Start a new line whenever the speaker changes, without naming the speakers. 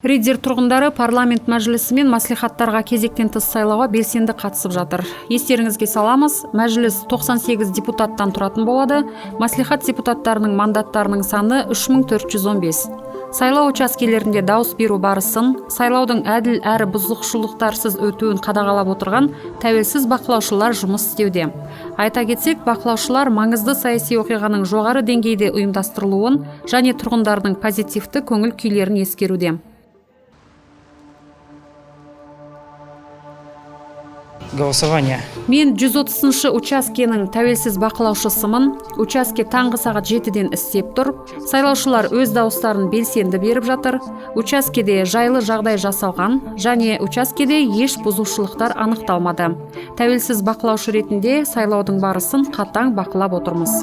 Риддер тұрғындары парламент мәжілісі мен мәслихаттарға кезектен тыс сайлауға белсенді қатысып жатыр. Естеріңізге саламыз, мәжіліс 98 депутаттан тұратын болады. Мәслихат депутаттарының мандаттарының саны 3415. Сайлау учаскелерінде дауыс беру барысын, сайлаудың әділ әрі бұзушылықтарсыз өтуін қадағалап отырған тәуелсіз бақылаушылар жұмыс істеуде. Айта кетсек, бақылаушылар маңызды саяси оқиғаның жоғары деңгейде ұйымдастырылуын және тұрғындардың позитивті көңіл күйлерін ескеруде.
Голосование.
Мен 130-шы учаскенің тәуелсіз бақылаушысымын. Учаске таңғы сағат 7-ден істеп тұр. Сайлаушылар өз дауыстарын белсенді беріп жатыр. Учаскеде жайлы жағдай жасалған және учаскеде еш бұзушылықтар анықталмады. Тәуелсіз бақылаушы ретінде сайлаудың барысын қатаң бақылап отырмыз.